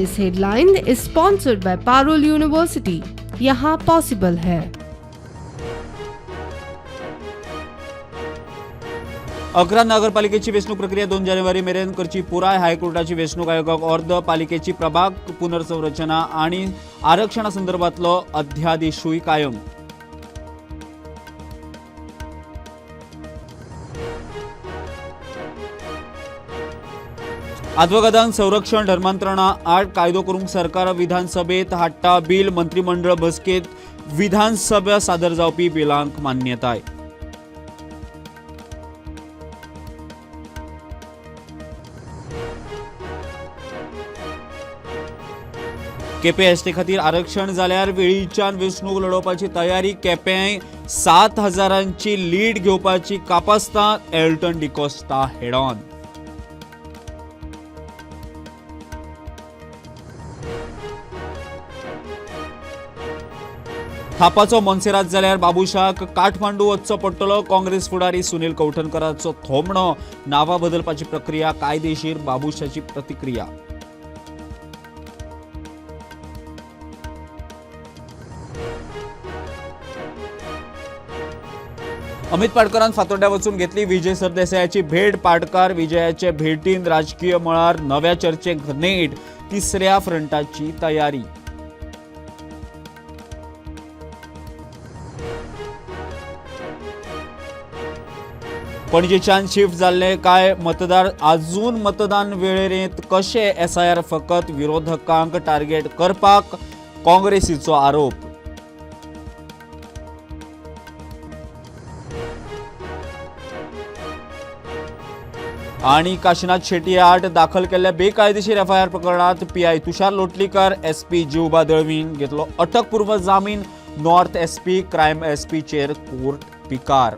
This headline is sponsored by Parul University. यहाँ possible है। 11 नगरपालिकेची वेंचणूक प्रक्रिया 2 जानेवारी मेरेन करची पुराय. हायकोर्टाची वेंचणूक आयोगाक अर्द. पालिकेची प्रभाग पुनर्संरचना आणि आरक्षणा संदर्भातलो अध्यादेशूय कायम. आदवोगादांक संरक्षण धर्मांतरणा आड कायदो करूंक सरकार विधानसभेत हाडटा बिल. मंत्रिमंडळ बसकेत विधानसभा सादर जावपी बिलांक मान्यताय. केपें एसटी खातीर आरक्षण जाल्यार वेळीच्यान वेंचणूक लढोवपाची तयारी. केपें 7,000ची लीड घेवपाची कापास्ता. एल्टन डिकोस्टा हेडॉन. थापाचो मोन्सेरात जाल्यार बाबुशाक काठमांडू वचचो पडटलो. काँग्रेस फुडारी सुनील कवठणकराचो थोमणो. नांवां बदलपाची प्रक्रिया कायदेशीर. बाबुशाची प्रतिक्रिया. अमित पाटकरान फातोड्ड्या वचून घेतली विजय सरदेसायाची भेट. पाटकार विजयाचे भेटीन राजकीय मळार नव्या चर्चेक नेट. तिसऱ्या फ्रंटाची तयारी. पणजेच्यान शिफ्ट जाल्ले काय मतदार अजून मतदान वेळेरेंत कशे? एसआयआर फकत विरोधकांक टार्गेट करपाक, काँग्रेसीचो आरोप. आणि काशीनाथ शेट्टी आड दाखल केल्ल्या बेकायदेशीर एफआयआर प्रकरणात पीआय तुषार लोटलीकर, एसपी जिवबा दळवीन घेतलो अटकपूर्व जामीन. नॉर्थ एसपी, क्रायम एसपीचेर कोर्ट पिकार.